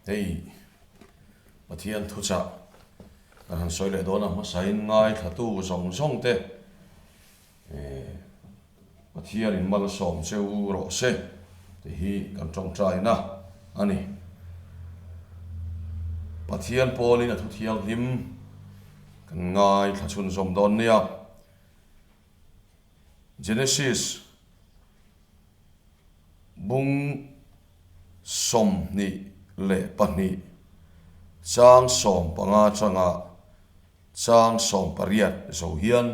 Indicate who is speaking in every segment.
Speaker 1: Hei Pathian thuchah kan han sawi leh dawn a, hmasain ngaithlatu zawng zawng te Pathianin malsawm che u rawh se tih hi kan tawngtaina a ni. Pathian pawlin a thu thianghlim kan ngaithla chhunzawm dawn nia. Genesis bung 22 chang 15 atanga chang 18 zo hian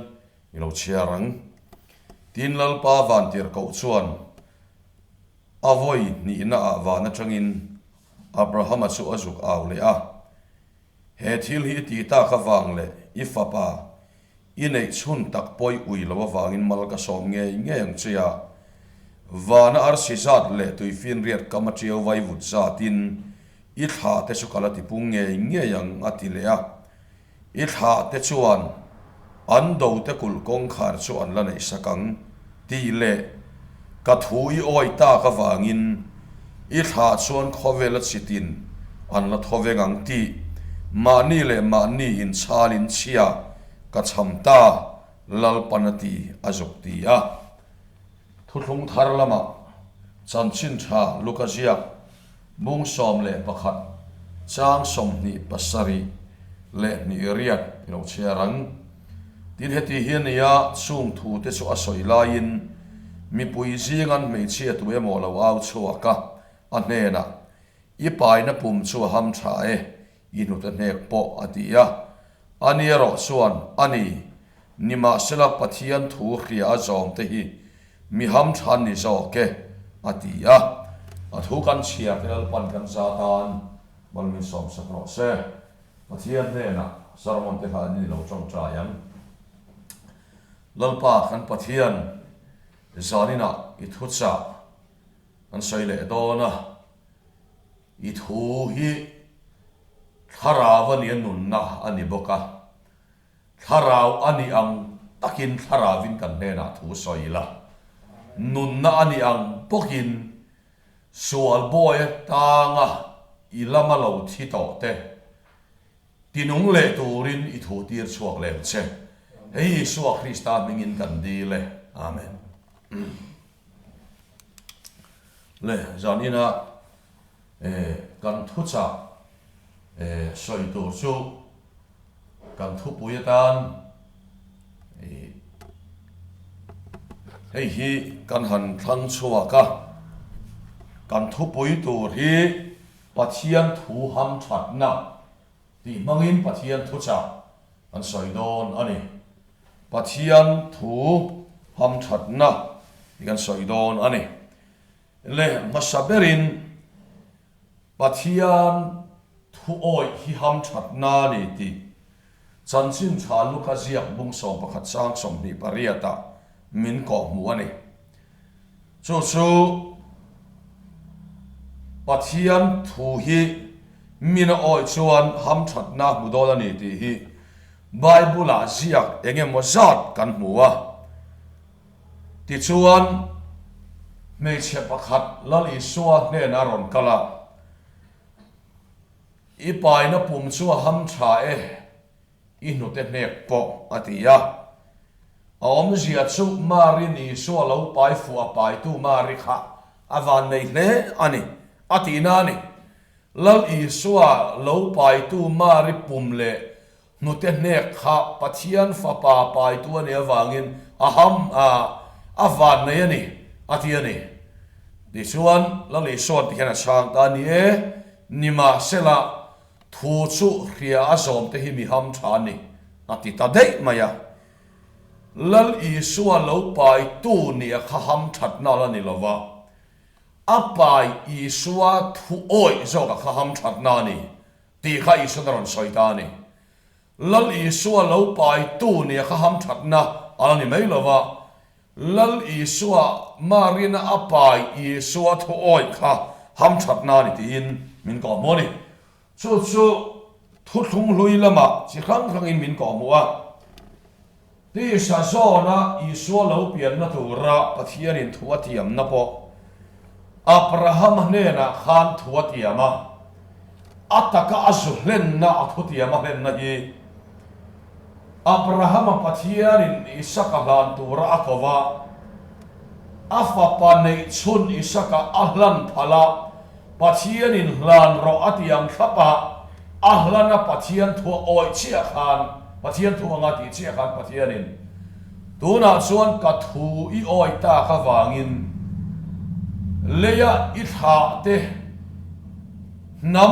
Speaker 1: i lo chhiar ang. Tin Lalpa vantirhkoh chuan a vawi hnihna ah van atangin Abrahama chu a zuk au leh a, He thil hi i ti tak avang leh i fapa i neih chhun tak pawi ui lo avangin mal ka sawm ngei ngei ang che a, vana arsi zat leh tuifinriat kam a tiau vai vut zatin i thla te chu ka la tipung ngei ngei ang a ti leh a. I thlah te chuan an do te kulh kawngkhar chu an la neih sak ang tih leh ka thu i awi tak avangin i thlah chuan khawvela chitin an la thaw veng ang tih mahni leh mahni inchhalin chhia ka chham ta Lalpan a ti a zuk ti a. Thuthlung thar lamah chanchin tha Luka ziak bung 11 chang 27 leh hnih riat i lo chhiar ang. Tin heti hi a nia, chung thu te chu a sawi laiin mipui zingan hmeichhia tu emaw lo au chhuak a, a hnenah, I paina pum chu a ham tha e, I hnute hnek pawh a ti a. Ani erawh chuan, A ni, nimahsela Pathian thu hria a zawm te hi mi ham tha ni zawk e, a ti a. A thu kan chhiar te Lalpan kan za tan mal min sawmsak rawh se. Pathian hnenah sermon te kha an ni lo tawngtai ang. Lalpa kan Pathian, zaninah i thuchah kan sawi leh dawn a. I thu hi thlarau a nia nunna a ni bawk a, thlarau a nih ang takin thlarauvin kan hnenah thu sawi ila, nunna a nih ang bawkin sual bawi atanga i lama lo thi tawh te tinung leh turin i thu tir chhuak lem che. Hei Isua Krista hmingin kan dil e. Amen. Le zan ina kan thuchah sawi tur chu kan thupui atan hei hi kan han thlang chhuak a, kan thupui tur hi Pathian thu ham thatna tih hmangin Pathian thuchah kan sawi dawn a ni. Pathian thu hamthatna tih kan sawi dawn a ni. Le hmasa berin Pathian thu awih hi hamthatna a ni tih chanchin tha Luka ziak bung 11 chang 28 ah min kawhhmuh a ni. Chu chu Pathian thu hi min a awih chuan hamthatna hmu dawn a ni tih hi Bible-ah ziak eng emaw zat kan hmu a. Tichuan, hmeichhe pakhat Lal Isua hnenah a rawn kal a, I paina pum chu a ham tha e, i hnute hnek pawh, a ti a. A awmzia chu Marin Isua lo pai fuh a paitu Mari kha a vannei hle a ni, a tihna a ni. Lal Isua lo paitu Mari pum leh hnute hnek kha Pathian Fapa paitu a nih avangin a ham a, a vannei a ni, a ti a ni. Tichuan, Lal Isua'n ti hian a chhang ta a ni e, nimahsela thu chu hria a zawmte hi mi ham tha a ni, a ti ta daih mai a. Lal Isua lo paitu nia kha ham thatna la ni lova. A pai Isua thu awih zawk a kha ham thatna a ni tih kha Isuan a rawn sawi ta a ni. Lal Isua lo pai tu nia kha ham thatna a la ni mai lo va, Lal Isua Marina a pai Isua thu awih kha ham thatna a ni tiin min kawhhmuh a ni. Chu chu thuthlung hlui lamah chi hrang hrangin min kawhhmuh a. Tisa zawna Isua lo pianna tura Pathianin thu a tiamna pawh Abrahama hnenah khan thu a tiam a. A taka a zu hlenna, a thutiam a hlenna hi Abrahama Pathianin Isaka hlan tura a ko va, a fapa neih chhun Isaka a hlan phal a, Pathianin hlan rawh a ti ang thlap a, a hlana Pathian thu a awih chiah khan, Pathian thu anga tih chiah khan Pathianin, Tunah chuan ka thu i awih tak avangin leia i thlah te, Hnam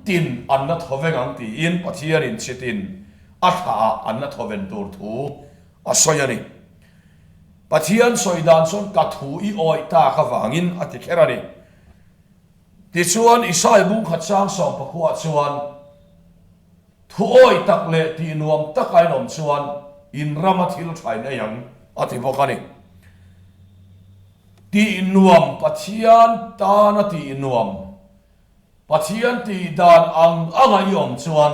Speaker 1: tin an la thaw veng ang tiin Pathianin chitin a thlaah an la thaw ven tur thu a sawi a ni. Pathian sawi dan chuan ka thu i awih tak avangin a ti kher a ni. Tichuan Isai bungkhat sang sawmpakhuah chuan thu awih tak leh tih nuam taka in awm chuan in rama thil thain ei ang a ti bawk a ni. Tih nuam Pathian tana tih nuam, Pathian tih dan ang anga i awm chuan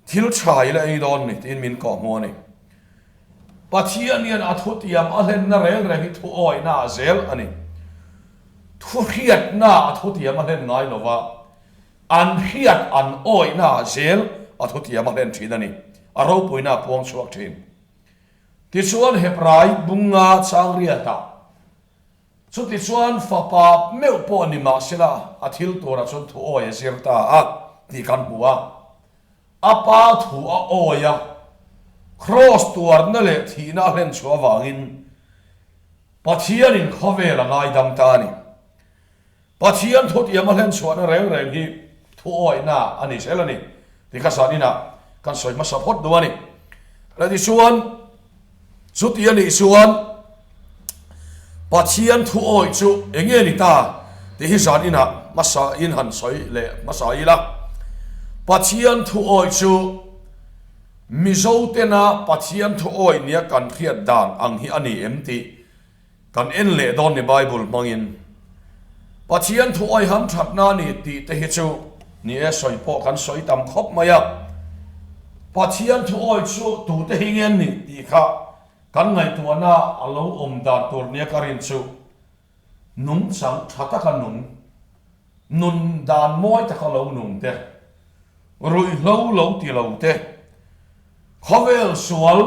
Speaker 1: thil tha i la ei dawn ni tiin min kawh hmu a ni. Pathian hian a thutiam a hlenna reng reng hi thu awihna ah zel a ni. Thu hriatna a thutiam a hlen ngai lo va, an hriat an awihna ah zel a thutiam a hlen thin a ni. A ropuina a puang chhuak thin. Tichuan Hebrai bunga changriatah, Chutichuan fapa meuh pawh ni mah sela a thil turah chuan thu awi a zir ta a tih kan hmu a. A pa thu a awi a, kraws tuarna leh thihna a hlen chhuah avangin Pathianin khawvel a ngaidam ta a ni. Pathian thutiam a hlen chhuahna reng reng hi thuawihna a ni zel a ni tih kha zan inah kan sawi hmasa phawt duh a ni. Le tichuan, chuti a nih chuan Pathian thuawih chu eng nge ni ta tih hi zan inah hmasa in han sawi leh hmasa ila. Pathian thuawih chu Mizo tena Pathian thuawih nia kan hriat dan ang hi a ni em tih Kan en leh dawn ni Bible hmangin Pathian thu awiham thatna a ni tih te hi chu ni e sawi pawh kan sawi tam khawp mai a. Pathian thu awih chu tute hi nge an nih tih kha kan ngaihtuahna a lo awm dan tur nia ka rin chu nungchang tha taka nung, nun dan mawi taka lo nung te, ruihhlo lo ti lo te, Khawvel sual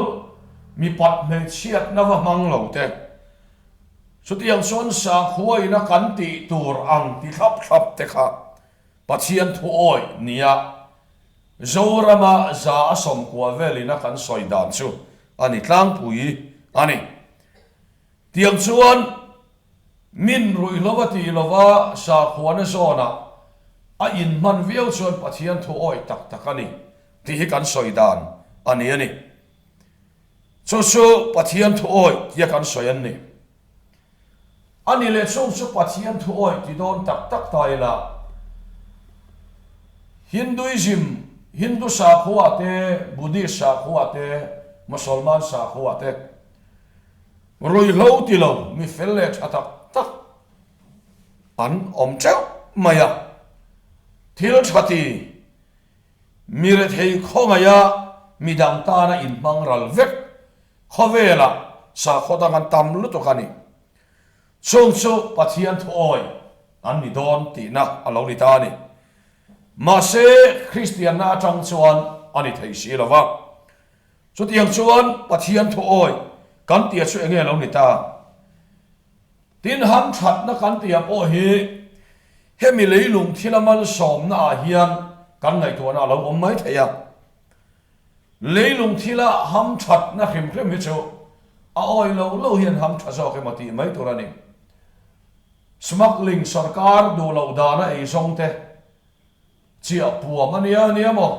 Speaker 1: mipat hmeichhiatna va hmang lo te, chutiang chuan sakhuaina kan tih tur ang ti thlap thlap te kha Pathian thu awih nia Zorama za a sawmkua velina kan sawi dan chu a ni tlangpui a ni. Tiang chuan min ruihlo a tih lova sakhuana zawnah a inhman viau chuan Pathian thu awih tak tak a ni. Tih hi kan sawi dan a ni a ni. Chu chu Pathian thu awih tia kan sawi an ni. A ni leh chung chu Pathian thu awih ti dawn tak tak ta ila, Hinduism, Hindu sakhua te, Buddhist sakhua te, Mosolman sakhua te, ruihhlo ti lo mi fel leh tha tak tak an awm teuh mai a. Thil tha ti. Mi rethei khawngaiha midang tana inhmang ral vek khawvelah sakhaw dang an tam lutuk a ni. Chung chu Pathian thuawi an ni dawn tihna a lo ni ta a ni. Mahse, Kristianna atang chuan a ni thei si lo va. Chutiang chuan Pathian thuawi kan tih chu enge lo ni ta? Tin, hamthatna kan tih ah pawh hi hemi leilung thila malsawmna ah hian kan ngaihtuahna a lo awm mai thei a. Leilung thila hamthatna hrim hrim hi chu a awi lo lo hian hamtha zawk emaw tih mai tur a ni. Smuggling sorkar duh loh dana eizawng te chiah puam a nia nia maw?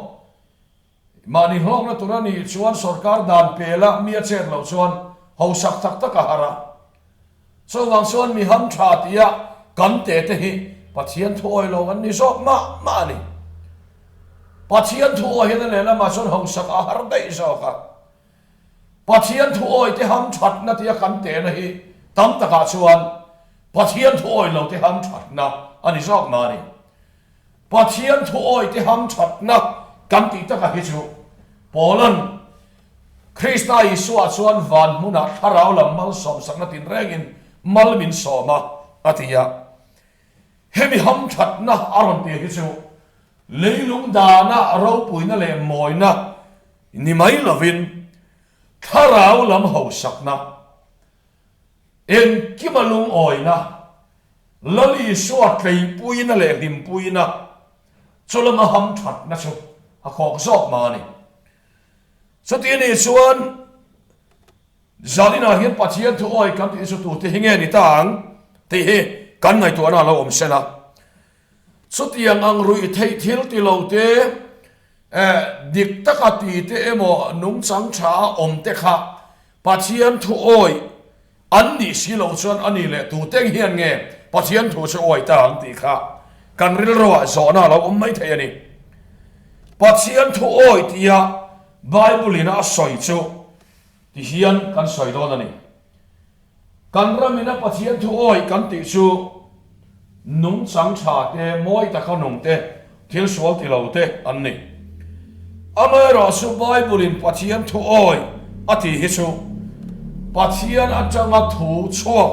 Speaker 1: Mahni hlawkna tur a nih chuan sorkar dan pela mi a chet loh chuan hausak tak tak a har a. Chuvang chuan mi ham tha tia kan te te hi Pathian thu awih lo an ni zawk mah mah a ni. Pathian thu awih hian a lehlamah chuan hausak a har daih zawk a. Pathian thu awih te ham thatna tia kan tehna hi tam takah chuan Pathian thu awih lo te ham thatna a ni zawk mah a ni. Pathian thu awite hamthatna kan tih takah hi chu Paula'n Krista Isua chuan van hmunah thlarau lam malsawmsakna tinrengin mal min sawm a, a ti a. Hemi hamthatna a rawn tih hi chu. Leilung dana ropuina leh mawina ni mai lovin thlarau lam hausakna, engkima lungawina, Lal Isua tleipuina leh hlimpuina chu lama hamthatna chu a khawk zawk mah a ni. Chuti a nih chuan Zaninah hian Pathian thu awi kan tih chu tute hi nge ni ta ang tih hi kan ngaihtuahna a lo awm sel a. Chutiang ang ruih theih thil ti lo te, dik taka ti te emaw nungchang tha a awm te kha Pathian thu awi an nih si lo chuan a ni leh tute hian nge Pathian thu chu awi ta ang tih kha kan rilruah zawhna a lo awm mai thei a ni. Pathian thu awi tia Bible-in a sawi chu Ti hian kan sawi dawn a ni. Kan ramina Pathian thu awih kan tih chu nungchang tha te, mawi taka nung te, thil sual ti lo te an ni. Amaherawhchu Bible-in Pathian thu awih a tih hi chu Pathian atanga thu chhuak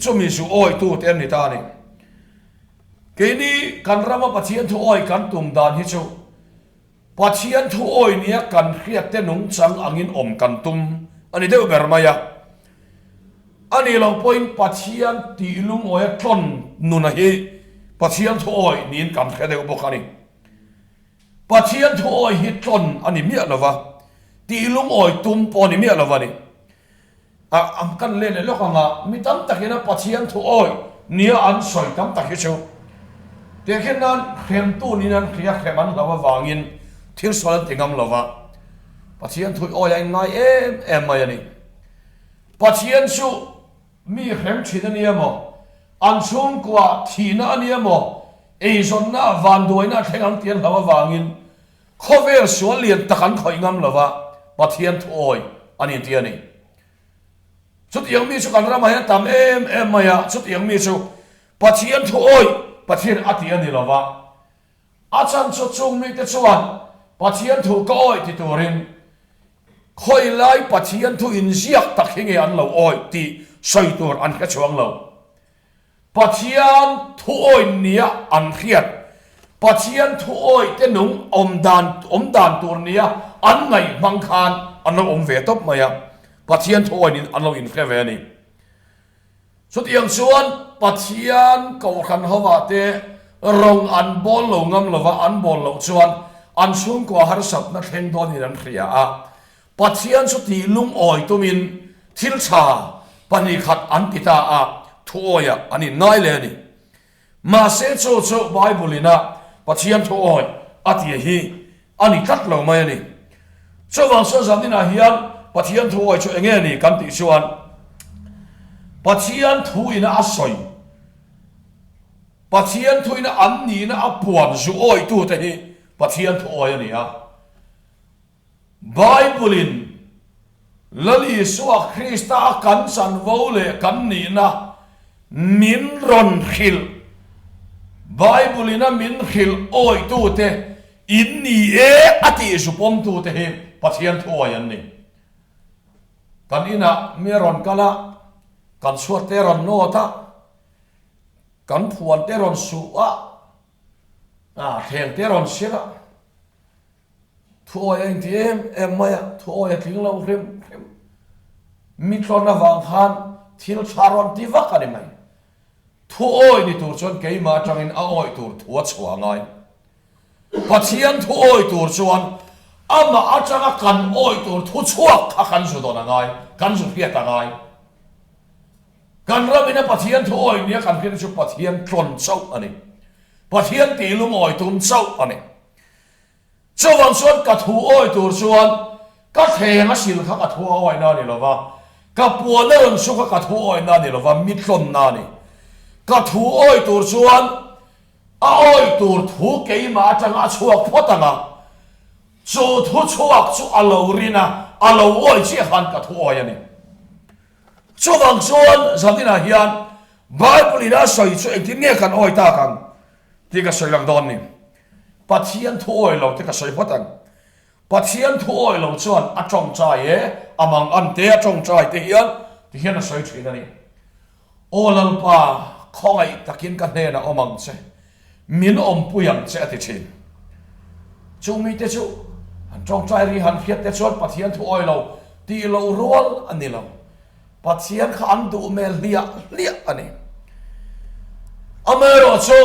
Speaker 1: chumi zu awihtute an ni ta a ni. Keini kan rama Pathian thu awih kan tum dan hi chu Pathian thu awi nia kan hriatte nungchang angin awm kan tum a ni deuh ber mai a. A nih loh pawhin Pathian tih lungawia tlawn nuna hi Pathian thu awi niin kan hre deuh bawk a ni. Pathian thu awi hi tlawn a ni miah lo va, tih lungawi tum pawh a ni miah lo va ni. A ang kan let leh lawk ang a, mi tam takin a Pathian thu awih nia an sawi tam tak hi chu tehkhin nan hremtu niin an hria, hrem an hlau avangin thil sual an ti ngam lo va, Pathian thu awih a inngai em em mai a ni. Pathian chu mi hrem thin a nia maw, an chhungkua thihna a nia maw, eizawnna, vanduaina a thleng ang tih an hlau avangin Khawvel sual lian tak an khawih ngam lova Pathian thu awi a ni tih a ni. Chutiang mi chu kan ramah hian tam em em mai a, chutiang mi chu Pathian thu awi Pathian a ti a ni lova, a chan chu chung mite chuan Pathian thu ka awi ti turin khawi lai Pathian thu inziak tak hi nge an lo awi tih sawi tur an hre chuang lo. Pathian thuawi nia an hriat, Pathian thuawi te nung awm dan awm dan tur nia an ngaih hmang khan an lo awm ve tawp mai a, Pathian thuawiin an lo inhre ve a ni. Chutiang chuan Pathian kohhran hovah te rawng an bawl lo ngam lova an bawl loh chuan an chhungkua harsatna thleng dawnin an hria a, Pathian chu tih lungawi tumin thil tha pahnihkhat an ti ta a, thuawiah an inngai leh a ni. Mahse chu chu Bible-ina Pathian thuawi a tih hi a ni tlat lo mai a ni. Chuvang chuan zaninah hian Pathian thuawi chu enge ni kan tih chuan Pathian thuina a sawi, Pathian thuina an nihna a puan zu awitute hi Pathian thuawi a ni a. Bible-in Lal Isua Krista a kan chanvo leh kan nihna min rawn hrilh. Bible-in a min hrilh awitute in ni e a tih zu pawmtute hi Pathian thuawi an ni. Kan inah mi a rawn kal a, kan chhuatte a rawn nawt a, kan phuante a rawn suh a, thlengte a rawn sil a. Thuawi a inti em em mai a, thuawi a tling lo hrim hrim. Mi tlawn avang khan thil tha rawn ti vak a ni mai. Thuawi ni tur chuan keimah atangin a awih tur thu a chhuah a ngai. Pathian thuawi tur chuan amah atanga kan awih tur thu chhuak kha kan zu dawn a ngai, kan zu hriat a ngai. Kan ramina Pathian thuawi nia kan hriat chu Pathian tlawn chauh a ni. Pathian tih lungawi tum chauh a ni. Chuvang chuan ka thu awi tur chuan ka thleng a sil kha ka thu a awina a ni lo va, ka puan a rawn su kha ka thu awina a ni lo va, mi tlawnna a ni. Ka thu awi tur chuan a awi tur thu keimah atanga a chhuak phawt ang a, chu thu chhuak chu a lo rin a, a lo awi chiah khan ka thu awi a ni. Chuvang chuan zaninah hian Bible-in a sawi chu engtin nge kan awi tak ang tih ka sawi lang dawn ni. Pathian thu awi lo te ka sawi phawt ang. Pathian thu awi lo chuan a tawngtai e, a mang an te a tawngtai te hian ti hian a sawi thin a ni. Aw Lalpa, khawngaih takin ka hnenah awm ang che, min awmpui ang che a ti thin. Chung mite chu han tawngtai ri han hriat te chuan Pathian thu awi lo tih loh rual a ni lo. Pathian kha an duh hmel hliah hliah a ni. Amaherawhchu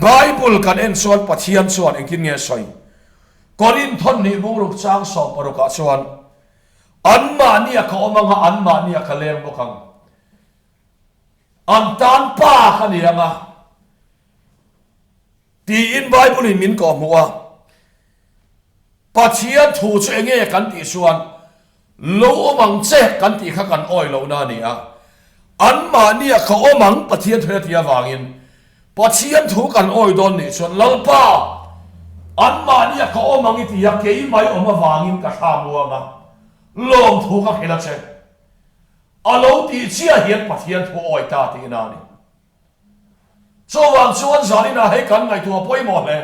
Speaker 1: Bible kan en chuan Pathian chuan engtin nge a sawi? Korinthon nih bungruk chang sawmparukah chuan anmahnia ka awm anga anmahnia ka leng bawk ang. An tan pa ka ni anga tiin Bible in min kawhhmuh a. Pathian thu chu enge kan tih chuan lo awm ang che kan tih kha kan awi lohna a ni a. Anmahnia ka awm ang Pathian thu a tih avangin Pathian thu kan awi dawn nih chuan Lalpa anmahnia ka awm ang i ti a, keimah i awm avangin ka hram uang a, lawmthu ka hrilh a che. A lo tih chiah hian Pathian thu awi ta tihna a ni. Chuvang chuan zaninah hei kan ngaihtuah pawimawh hle.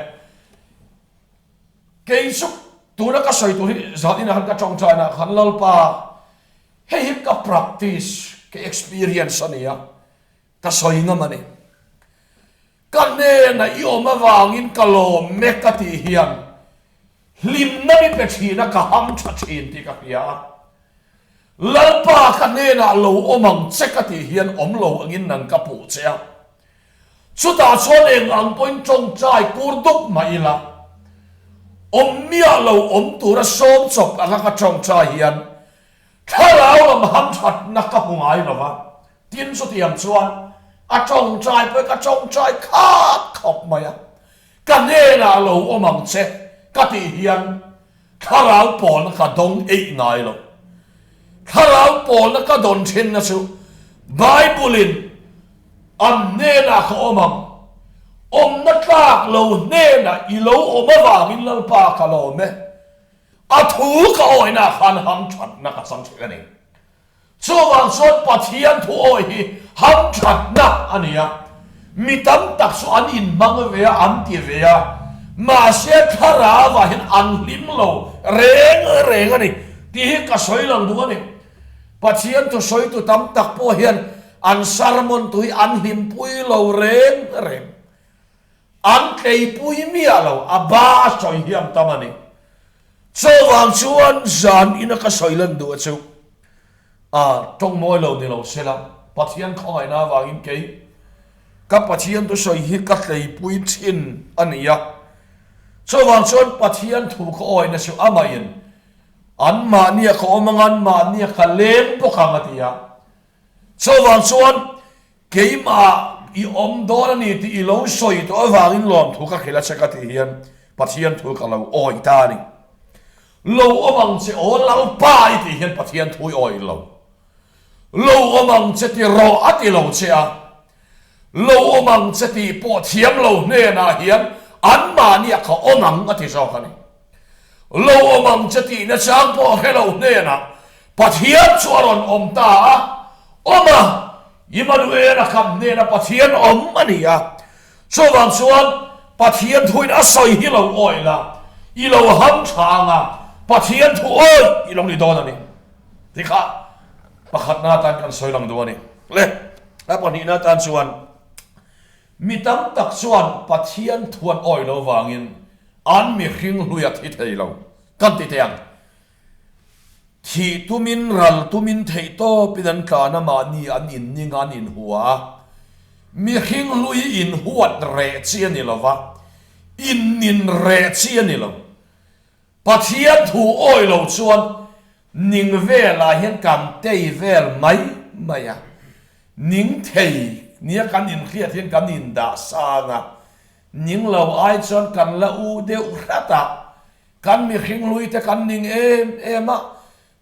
Speaker 1: Kei chu tuna ka sawi tur hi zaninah khan ka tawngtainah khan Lalpa hei hi ka practice, ka experience a ni a, ka sawi ngam a ni. Ka hnena i awm avangin ka lawm mek ka tih hian hlimna mi pe thin a, ka ham tha thin tih ka hria a. Lalpa ka hnenah lo awm ang che ka tih hian awm lo angin nang ka puh che a. Chutah chuan eng ang pawhin tawngtai kur dup mah ila, awm miah lo awm tura sawm chawp anga ka tawngtai hian Thlarau lam hamthatna ka hmu ngai lo va, tin chutiang chuan a tawngtai pawh ka tawngtai khat khawp mai a, ka hnenah lo awm ang che ka tih hian thlarau pawlna ka dawng eih ngai lo. Thlarau pawlna ka dawn thinna chu Bible-in an hnenah ka awm ang, awmna tlak lo hnenah i lo awm avangin Lalpa ka lawm e. A thu ka awihna khan hamthatna ka chang thin a ni. Chuvang chuan Pathian thu awih hi hamthatna a ni a. Mi tam tak chu an inhmang ve a, an ti ve a, mahse thlarauah hian an hlim lo reng reng a ni tih hi ka sawi lang duh a ni. Pathian thu sawitu tam tak pawh hian an sermon tu hi an hlimpui lo reng reng. An tleipui miah lo, a ba a sawi hiam tam a ni. Chuvang chuan zan ina ka sawi lan duh a chu, a tawng mawi lo ni lo se la, Pathian khawngaihna avangin kei ka Pathian thu sawi hi ka tleipui thin a ni a. Chuvang chuan Pathian thu ka awihna chu amahin anmahnia ka awm anga anmahnia ka leng bawk ang a ti a. Chuvang chuan Keimah i awm dawn a ni tih i lo sawi tawh avangin lawmthu ka hrilh a che ka tih hian Pathian thu ka lo awih ta a ni. Lo awm ang che aw Lalpa i tih hian Pathian thu i awih lo. Lo awm ang che ti rawh a ti lo che a. Lo awm ang che tih pawh thiam lo hnenah hian anmahniah ka awm ang a ti zawk a ni. Lo awm ang che tihna chang pawh hre lo hnenah Pathian chu a rawn awm ta a, awm a, Immanuel-a kam hnena Pathian awm a ni a. Chuvang chuan Pathian thuin a sawi hi lo awih la, i lo ham tha ang a, Pathian thu awih i lo ni dawn a ni. Tikha pakhatna atan kan sawi lang duh a ni. Le, a pahnihna atan chuan mi tam tak chuan Pathian thu an awih lo vangin an mihring hlui a thi thei lo kan ti teh ang. Thih tumin, ral tumin theih tawpin an tlan a, mahni an inning a, an inhua a. Mihring hlui hi inhuat reh chi a ni lo va, innin reh chi a ni lo. Pathian thu awih lo chuan ning velah hian kan tei vel mai mai a, ning thei nia kan inhriat hian kan indah sang a, ning lo ai chuan kan la u deuh hrat a, Kan mihring hlui te kan ning em em a,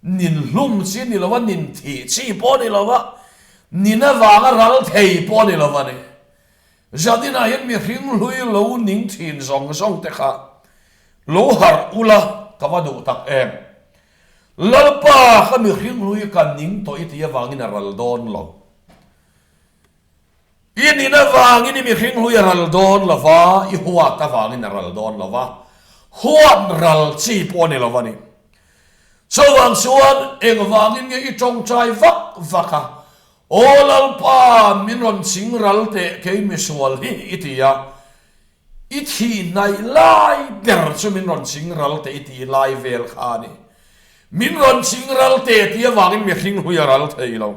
Speaker 1: nin hlum chi ni lo a, nin thih chi pawh ni lo a, nin avanga ral thei pawh ni lo a ni. Zaninah hian mihring hlui lo ning thin zawng zawng te kha lo harh ula ka va duh tak em. Lalpa ka mihring hlui ka ning tawh i tih avangin a ral dawn lo. I nin avangin i mihring hlui a ral dawn lo va, i huat avangin a ral dawn lo va, huat ral chi pawh a ni lo a ni. Chuvang chuan engvangin nge i tawngtai vak vak a, Aw Lalpa, min rawn ching ral teh kei misual hi i ti a. I thih hnaih lai ber chu min rawn ching ral teh i tih lai vel kha a ni. Min rawn ching ral teh tih avangin mihring hlui a ral thei lo.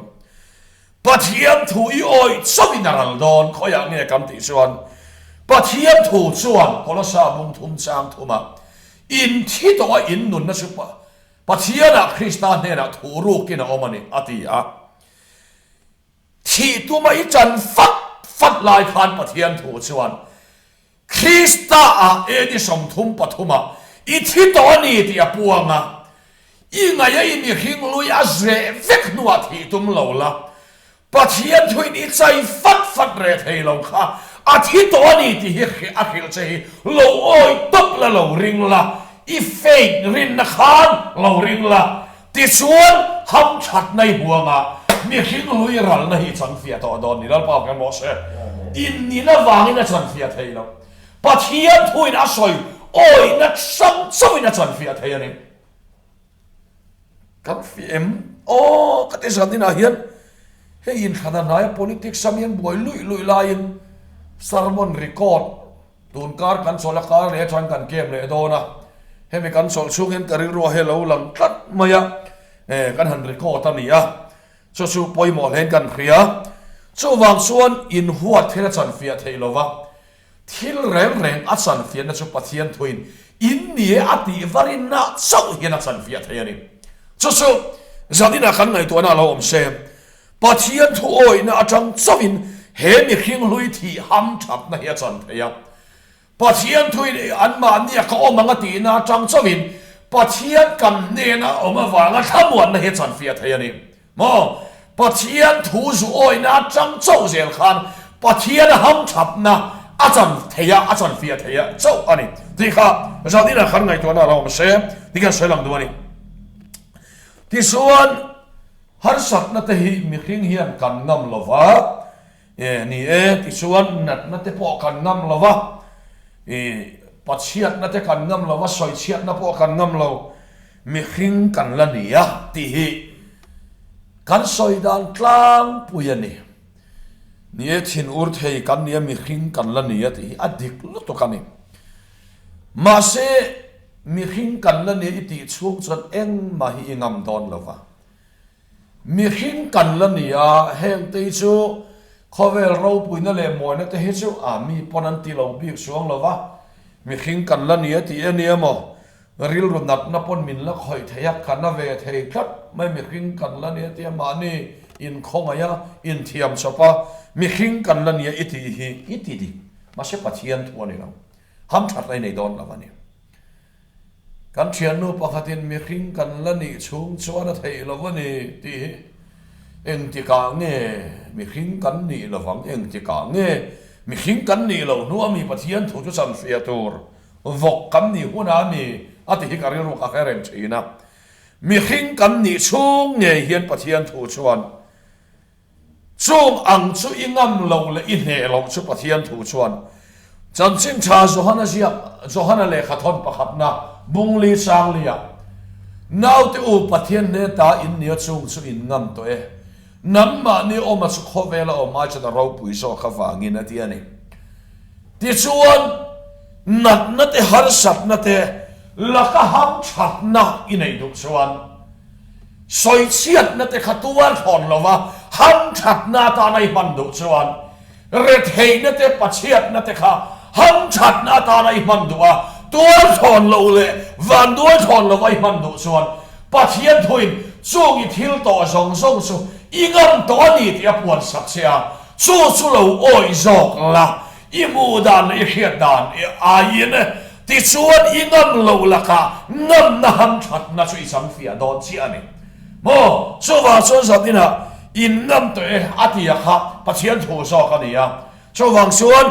Speaker 1: Pathian thu i awih chauhin a ral dawn khawiah nge kan tih chuan Pathian thu chuan Kolosa bung thum chang thuma in thi tawh a in nunna chu Pathianah Krista hnenah thu rukin a awm a ni a ti a. Thih tuma i chan fat fat lai khan Pathian thu chuan Krista-ah AD 33 ah i thi tawh a ni tih a puang a, i ngaih a i mihring lui a zeh vek hnuah thih tum lo la, Pathian thuin i chai fat fat reh thei lo kha a thi tawh a ni tih hi a hrilh che hi lo awih tawp la lo ring la, i faith rinna khan lo ring la, Tichuan, hamthatna i huangah mihring hlui ralna hi i chanfiah tawh dawn ni. Lalpa kan rawh se. Innin avangin a chanfiah thei lo. Pathian thuin a sawi awihna hrang chauhin a chanfiah thei a ni. Kan fiah em? Aw, ka ti zan inah hian hei inthlan a hnai a politics a mi an buai luih luih laiin sermon record Tun kar kan chawlh a kar leh atang kan kem leh dawn a, hemi kan chawlh chhung hian ka rilru a helo lang tlat mai a, eh kan han record a ni a, chu chu pawimawh hlein kan hria. Chuvang chuan inhuat thil a chanfiah theih lo va, thil reng reng a chanfiahna chu Pathian thuin in ni e a tih varinna chauh hian a chanfiah thei a ni. Chu chu zaninah kan ngaihtuahna a lo awm se. Pathian thu awihna atang chauhin he mihring hlui thih ham thatna hi a chan thei a. Pathian thuin anmahnia ka awm ang a tihna atang chauhin Pathian kan hnena awm avanga thlamuanna hi a chan fiah thei a ni. Maw? Pathian thu zu awihna atang chauh zel khan Pathian a ham thatna a chan thei a, a chan fiah thei a chauh a ni. Tih kha Zalina khan ngaihtuahna a lo awm se, ti khan sawi lang duh a ni. Tichuan, Harsatna te hi mihring hian kan ngam lo va, e, ni e, tichuan natna te pawh kan ngam lo va, e, pachhiatna te kan ngam lo va, sawichhiatna pawh kan ngam lo, mihring kan la ni a tih hi kan sawi dan tlangpui a ni. Ni e, thin ur thei kan ni a, mihring kan la ni a tih hi a dik lutuk a ni. Mahse, mihring kan la ni i tih chhung chuan engmah hi i ngam dawn lo va. Mihring kan la ni a, heng te hi chu khawvel ropuina leh mawina te hi chu a mi pawn an ti lo bik chuang lo va, mihring kan la ni a tih e nia maw, rilru natna pawn min la khawih thei a, ka na ve thei tlat mai mihring kan la ni a tia mahni inkhawngaih a, inthiam chawp a, mihring kan la ni a i tih hi i ti dik, mahse Pathian thu a ni lo, hamthat la i nei dawn lo a ni. Kan thiannu pakhatin mihring kan la nih chhung chuan a theih lo a ni tih hi engtikah nge mihring kan nih lovang, engtikah nge mihring kan nih loh hnu a mi Pathian thu chu chanfiah tur vawk kan nih hunah a mi a ti hi ka rilru ka hre reng thin a. Mihring kan nih chhung ngei hian Pathian thu chuan Chung ang chu i ngam loh leh i hneh loh chu Pathian thu chuan Chanchin Tha Johana ziak Johana lehkha thawn pakhatna Bungli Sanglia Naute u Pathian hne ta in nia chung chu in ngam tawh e. Nangmahni awma chu khawvela awm ai chuan a ropui zawk avangin a ti a ni. Tichuan natna te harsatna te laka hamthatna i neih duh chuan, Sawichhiatna te kha tuar thlawn lo va, hamthatna atana i hman duh chuan, retheihna te pachhiatna te kha hamthatna atana i hman duh a, tuar thlawn lo leh vanduai thlawn lo va i hman duh chuan, Pathian thuin chung i thil tawh zawng zawng chu i ngam tawh a ni tih a puan sak che a, chu chu lo awih zawk la, I hmuh dan leh i hriat dan aiin tichuan i ngam loh lakah ngamna hamthatna chu i chang fiah dawn chiah a ni. Maw? Chuvang chuan zat inah in ngam tawh e a ti a kha Pathian thu zawk a ni a. Chuvang chuan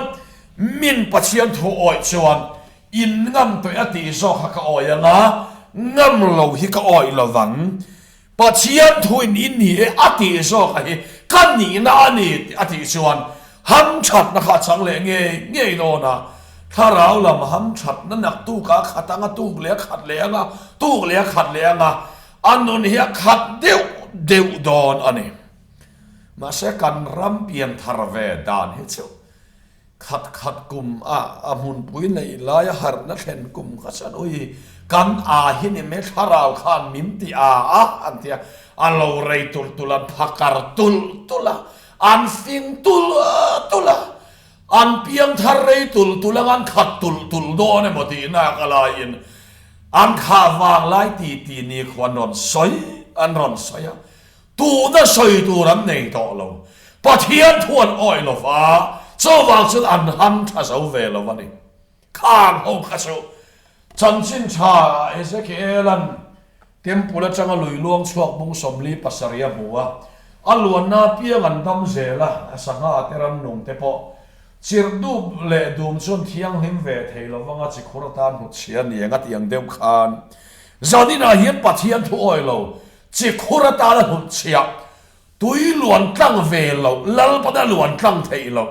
Speaker 1: min Pathian thu awih chuan in ngam tawh e a tih zawk kha ka awih anga ngam lo hi ka awih lovang. Pathian thuin i ni e a tih zawk a hi ka nihna a ni a tih chuan hamthatna kha a chang leh ngei ngei dawn a, thlarau lam hamthatna naktuk a khat anga tuk leh a khat leh anga tuk leh a khat leh anga a nun hi a khat deuh deuh dawn a ni. Mahse kan ram pianthar ve dan hi chu. Khat khat kum a a hmunpui neih laia harhna thlen kum kha chuan ui kan a hi ni mai thlarau khan min ti a a an ti a, a lo rei tulh tulh an phakar tulh tulh a, an fing tulh tulh a, an piang thar rei tulh tulh ang an khat tulh tulh dawn emaw tih nak a laiin an khah vang lai ti ti ni khu an rawn sawi an rawn sawi a. Tuna sawi tur an nei tawh lo. Pathian thu an awih lo va, chuvang chuan an ham tha zo ve lo a ni. Khang ho kha chu chanchin tha Ezekiel-a'n Temple atanga lui luang chhuak bung 47 a hmu a, a luanna apiang an dam zel a, a sangha te rannung te pawh chirh dup leh dum chuan thianghlim ve thei lo vanga chikhur atan hnutchhia a ni ang a ti ang deuh khan zaninah hian Pathian thu awih lo Chi khur atana hnutchhiah, tui luan tlang ve loh, Lalpana luan tlang theih loh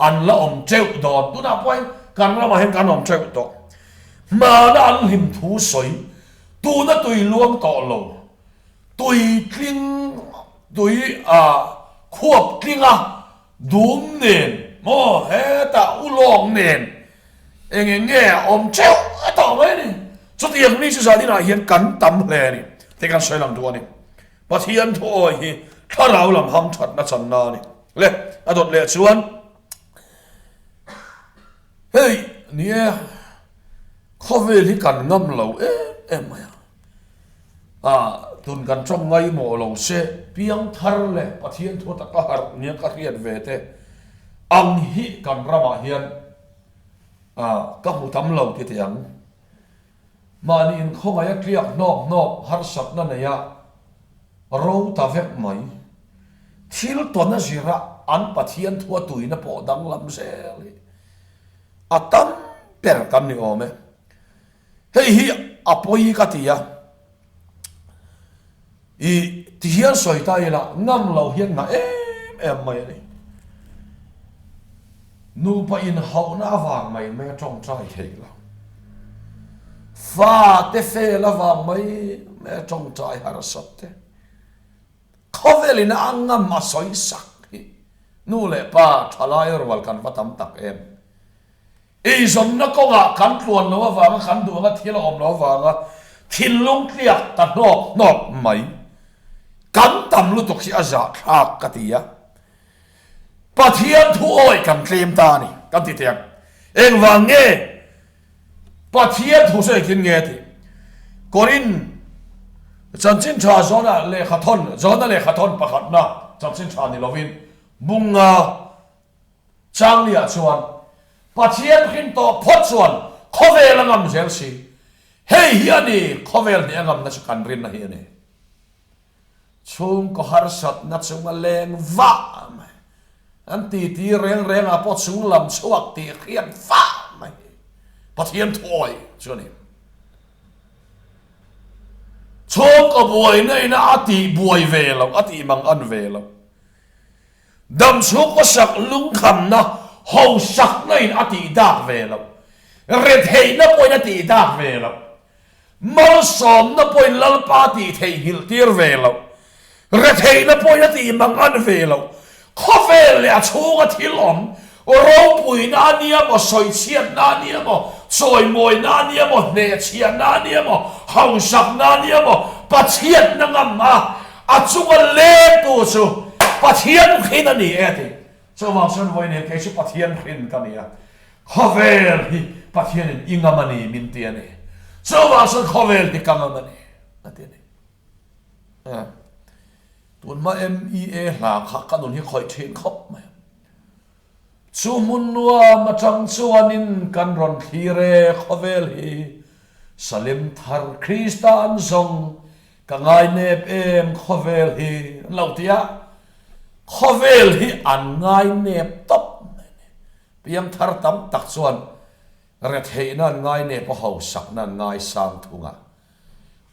Speaker 1: an la awm teuh dawn. Tunah pawhin kan ramah hian kan awm teuh tawh. Hmana an hlim thu sawi, tuna tui luang tawh lo, tui tling, tui khuap tlinga dum nen maw hetah ulawng nen eng eng nge a awm teuh a tawh mai a ni. Chutiang mi chu zan inah hian kan tam hle a ni tih kan sawi lang duh a ni. Pathian thu awi hi thlarau lam ham thatna channa a ni. Le a dawt leh chuan hei ni e khawvel hi kan ngam lo em em mai a. A tun kan tawng ngaimawh lo se piangthar leh Pathian thu taka harh nia ka hriat ve te ang hi kan ramah hian a ka hmu tam lo ti teh ang. Mahni inkhawngaih a tliak hnawk hnawk harsatna nei a ro ta vek mai. Thil tawn a zira an Pathian thu a tuina pawh danglam zel hi a tam ber kan ni awm e. Hei hi a pawi ka ti a, i ti hian sawi ta ila ngam lo hian ngah em em mai a ni. Nupa inhauhna avang mai mai a tawngtai theih lo. Fate fel avang mai mai a tawngtai harsat te. Khawvelin a ngam a sawi sak hi nu leh pa thalai rual kan va tam tak em. Eizawnna kawngah kan tluan lo avanga kan duh anga thil a awm lo avanga thinlung tliak ta hnawk hnawk mai kan tam lutuk hi a zahthlak ka ti a. Pathian thu awih kan tlem ta a ni kan ti teh ang. Engvang nge Pathian thu sawi engtin nge tih Korin chanchin tha Jona lehkhathawn Jona lehkhathawn pakhatna chanchin tha ni lovin bunga Changlia chuan, Pathian hrin tawh phawt chuan khawvel a ngam zel si. Hei hi a ni, khawvel hnih a ngamna chu kan rinna hi a ni. Chhungkaw harsatna chunga leng vah mai, an titi reng rengah pawh chung lam chhuak tih hriat vah mai hi Pathian thuawi chu a ni. Chhungkaw buaina ina a tih buai ve loh, a tih mang an ve loh. Damchhung kawsak lungkhamna hausakna in a tih dak ve loh, retheihna pawhin a tih dak ve loh, malsawmna pawhin Lalpa tih theihnghilh tir ve loh, retheihna pawhin a tih mang an ve loh, khawvel leh a chhunga thil awm, ropuina a nia maw, sawichhiatna a nia maw, chawimawina a nia maw, hnehchhiahna a nia maw, hausakna a nia maw, Pathianna ngam a A chunga lengtu chu Pathian hrin a ni e a ti. Chuvang chuan vawi nen kei chu Pathian hrin ka ni a, khawvel hi Pathianin i ngam a ni min ti a ni. Chuvang chuan khawvel hi ka ngam a ni a ti a ni. Tunhma MEA hla kha ka nun hi khawih thin khawp mai. Chu hmun nuam atang chuanin kan rawn thlir e khawvel hi Salim thar Krista an zawng ka ngai nep em khawvel hi an lo ti a, khawvel hi an ngai nep tawp mai a ni. Piangthar tam tak chuan retheihna an ngai nep a hausakna an ngai sang thung a,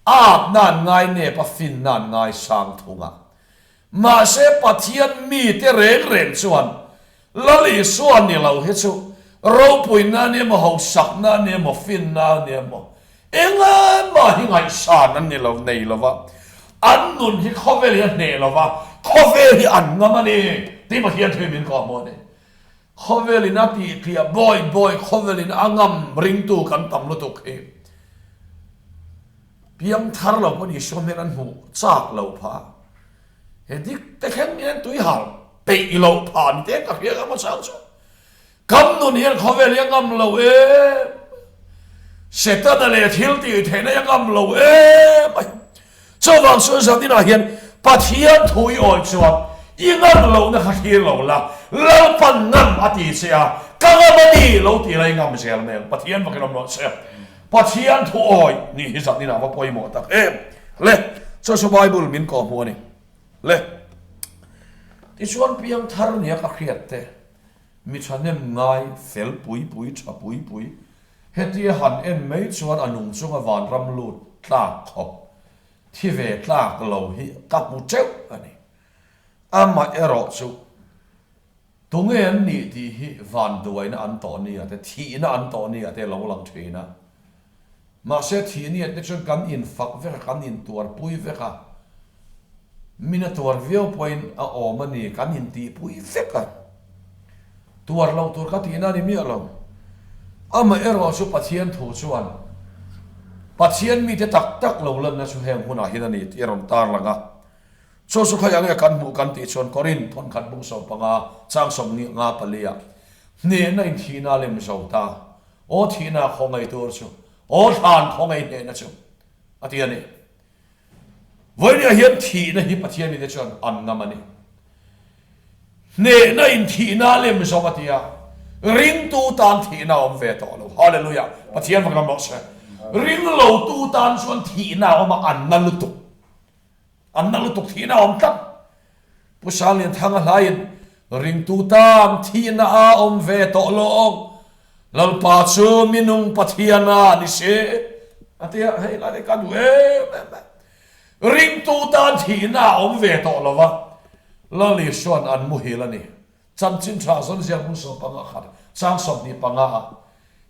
Speaker 1: atna an ngai nep a finna an ngai sang thung a, Mahse Pathian mite reng reng chuan Lal Isua ni lo hi chu ropuina a ni emaw, hausakna a ni emaw, finna a ni emaw, engmah hi ngaihsan an ni lo, nei lo va, an nun hi khawvel hi a hneh lo va, khawvel hi an ngam a ni tih Pathian thu hi min kawhhmuh a ni. Khawvelin a tih tliah bawi bawi khawvelin a ngam ringtu kan tam lutuk hi. Piang thar lo pawn Isua hmel an hmuh chak lo phah. He dik te thleng hian tui hal peih loh phah ni te ka hria ka hma chang chu. Kam nun hian khawvel hi a ngam lo em. Setana leh thil tih theihna hi a ngam lo em a. Chuvang chuan zaninah hian Pathian thu i awih chuan i ngam lohna kha thlir lo la, Lalpan ngam a ti che a, ka ngam a ni lo tih la i ngam zel mai ang. Pathian vakin awm rawh che. Pathian thu awih nih hi zaninah va pawimawh tak em le. Chu chu Bible min kawhhmuh a ni le. Tichuan piangthar nia ka hriat te, mi thahnem ngai fel pui pui tha pui pui Hetia han en mai chuan a nung chunga vanram lut tlak khawp thi ve tlak lo hi ka hmu teuh a ni. Amah erawh chu tunge an nih tih hi vanduaina an tawh nia te, thihna an tawh nia te lo lang thin a. Mahse thih niat te chuan kan infak vek a, kan intuarpui vek a, min a tuar viau pawhin a awm a ni, kan intihpui vek a. Tuar loh tur ka tihna a ni miah lo. Amaherawh chu Pathian thu chuan Pathian mite tak tak lo lanna chu heng hunah hian a ni tih a rawn tarlang a. Chu chu khaih ang e kan hmuh kan tih chuan Korin thawnkhat bung 15 chang 54 ah hnehna in thihna a lem zo ta. Aw thihna khawngaih tur chu, aw thlan khawngaih hnehna chu a ti a ni. Vawinia hian thihna hi Pathian mite chuan an ngam a ni. Hnehna in thihna a lem zawk a ti a, ringtu tan thihna a awm ve tawh lo. Hallelujah! Pathian va ngam rawh se. Ringlotu tan chuan thihna a awm a, an na lutuk. An na lutuk thihna a awm tlat. Pu Sanglianthanga hlaiin, Ringtu tan thihna a awm ve tawh lo, Lalpa chu minung Pathian a ni si a ti a, hei lai hi ka duh em em mai. Ringtu tan thihna a awm ve tawh lo va, Lal Isua'n an muhil a ni. Chanchin tha zawn ziak hmun 15 khat chang 25 ah,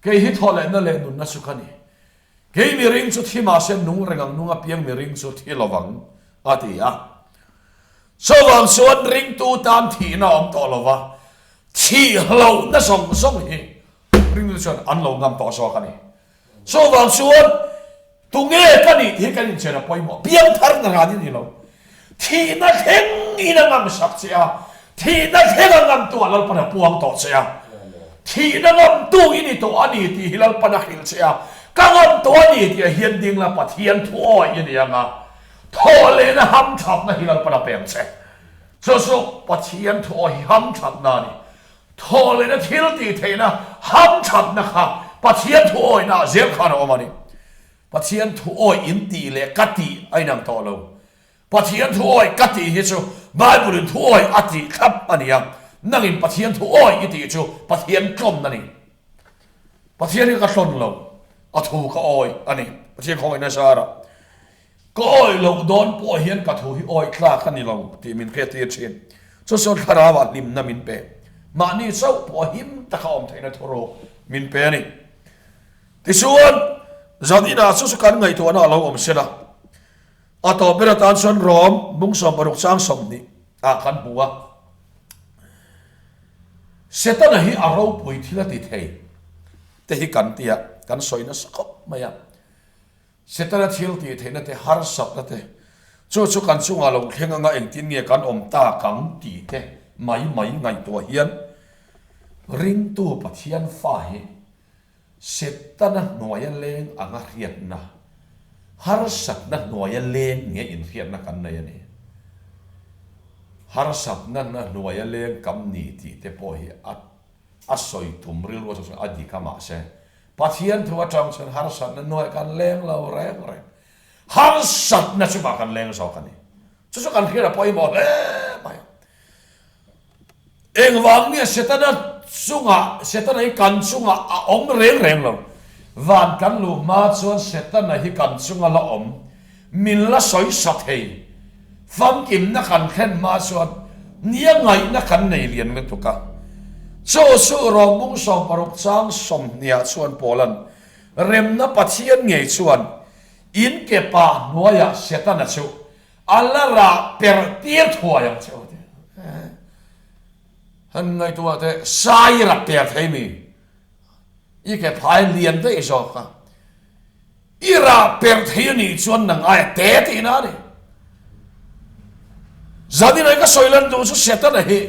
Speaker 1: Kei hi thawhlehna leh nunna chu ka ni. Kei miring chu thi mahse nung reng ang nung apiang miring chu thi lovang, a ti a. Chuvang chuan ringtu tan thihna a awm tawh lova, thih hlauhna zawng zawng hi ringtu chuan an lo ngam tawh zawk a ni. Chuvang chuan tunge ka nih tih hi kan inchen a pawimawh. Piangthar na ran i ni lo. Thihna thleng in a ngam sak che a, thihna thleng a ngam tu ah Lalpan a puang tawh che a. Thihna ngam tu i ni tawh a ni tih hi Lalpan a hrilh che a, ka ngam tawh a ni tih ah hian ding la Pathian thu awi i ni ang a, thawh lehna hamthatna hi Lalpan a peng che. Chu chu Pathian thu awi hi hamthatna a ni. Thawh lehna thil tih theihna hamthatna kha Pathian thu awihna ah zel khan a awm a ni. Pathian thu awih in tih leh ka tih a inang tawh lo. Pathian thu awih ka tih hi chu Bible in thu awih a tih thlap a ni a, nangin Pathian thu awih i tih chu Pathian tlawn a ni. Pathian hi ka tlawn lo, a thu ka awih a ni. Pathian khawngaihna zarah ka awih loh dawn pawh hian ka thu hi awih tlak a ni lo tih min hriattir thin. Chu chuan thlarauah hlimna min pe. Mahni chauh pawh him taka awm theihna thuruk min pe a ni. Tichuan, zan inah chu chu kan ngaihtuahna a lo awm sela, a tawp ber atan chuan Rom bung 60 chang 20 ah kan hmu a. Setana hi a ropui thil a ti thei te hi kan ti a, kan sawi nasa khawp mai a. Setana thil tih theihna te, harsatna te, chu chu kan chungah lo thleng anga engtin nge kan awm tak ang tih te mai mai ngaihtuah hian ringtu Pathian fa hi Setana hnuaia leng anga hriatna, harsatna hnuaia leng nge inhriatna kan nei a ni. Harsatna na hnuaia leng kam ni tih te pawh hi a a sawi tum rilru atang chuan a dik a mahse Pathian thu atang chuan harsatna hnuaiah kan leng lo reng reng. Harsatna chungah kan leng zawk a ni. Chu chu kan hriat a pawimawh hle mai. Engvang nge Setana chungah, Setana hi kan chungah a awm reng reng lo. Van kan luh hma chuan Setana hi kan chunga la awm, min la sawi sa thei. Famkimna kan thlen hma chuan nia ngaihna kan nei lian lutuk a. Chu chu Rawmbung 60 chang 20 ah chuan Paula'n remna Pathian ngei chuan in ke pah hnuaiah Setana chu A la rah per tir thuai ang che aw ti. Han ngaihtuah teh, sai rap per thei mi? I ke phai lian daih zawk a. I rah per thei a nih chuan nang aia te tihna a ni. Zanin ai ka sawi lan duh chu Setana hi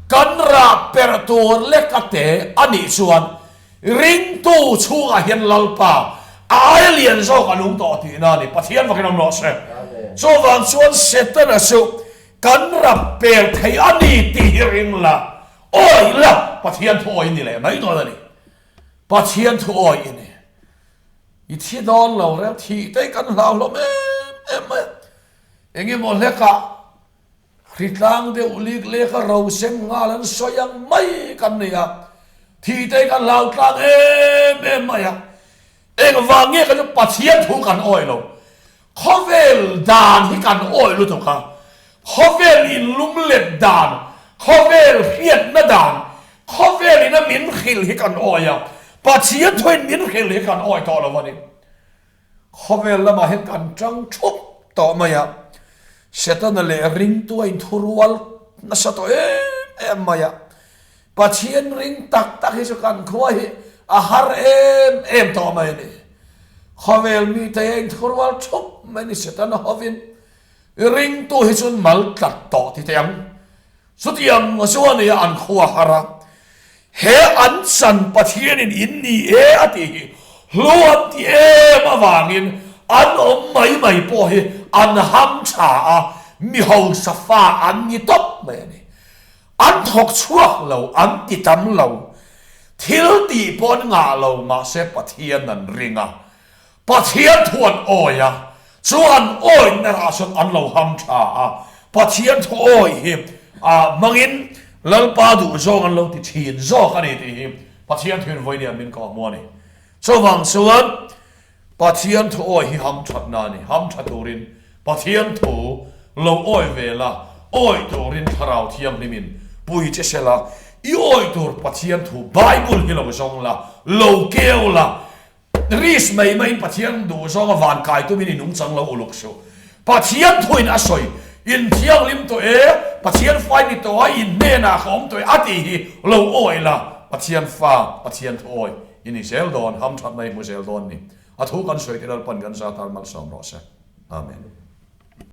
Speaker 1: kan rah per tur lek a te a nih chuan ringtu chhungah hian Lalpa a aia lian zawk a nung tawh tihna a ni. Pathian vakin awm rawh se. Chuvang chuan Setana chu kan rap per thei a ni tih hi ring la, awih la, Pathian thu awih ni leh mai dawn a ni. Pathian thu awih i ni. I thi dawn lo reng, thih te kan hlau hlawm em em mai a. Eng emaw hlekah hritlang deuh lik leka ro sem nghal an sawi ang mai kan ni a, thih te kan hlau tlang em em mai a. Engvang nge kan chu Pathian thu kan awih lo. Khawvel dan hi kan awih lutuk a, khawvel inlum let dan, khawvel hriatna dan, khawvel ina min hrilh hi kan awih a, Pathian thuin min hrilh hi kan awih tawh lo a ni. Khawvel lamah hian kan tang thup tawh mai a, Setana leh ringtu a inthurual nasa tawh em em mai a, Pathian ring tak tak hi chu kan khua hi a har em em tawh mai a ni. Khawvel mite a inthurual thup mai ni Setana hovin ringtu hi chuan mal tlat tawh ti teh ang. Chutiang chu a ni a an khua har a. He an chan Pathianin in ni e a tih hi hlu an ti em avangin an awm mai mai pawh hi an ham tha a, mi hausa fa an ni tawp mai a ni. An thawk chhuak lo, an ti tam lo. Thil tih pawh an ngah lo, mahse Pathian an ring a. Pathian thu an awi a, chu an awihna rah chuan an lo ham tha a. Pathian thu awi hi ah hmangin Lalpa duh zawng an lo ti thin zawk a ni tih hi Pathian thuin vawinia min kawhhmuh a ni. Chuvang chuan Pathian thu awi hi ham thatna a ni. Ham tha turin Pathian thu lo awi ve la, awi turin Thlarau Thianghlimin pui che se la, i awi tur Pathian thu Bible hi lo zawng la, lo keu la, risk mai maiin Pathian duh zawnga van kai tumin i nungchang lo uluk suh. Pathian thuin a sawi, In thianghlim tawh e, Pathian fai ni tawh a, in hnenah ka awm tawh e a tih hi lo awi la, Pathian fa, Pathian thu awi i ni zel dawn, hamthatna i hmu zel dawn ni. A thu kan sawi te Lalpan kan za tan malsawm rawh se. Amen.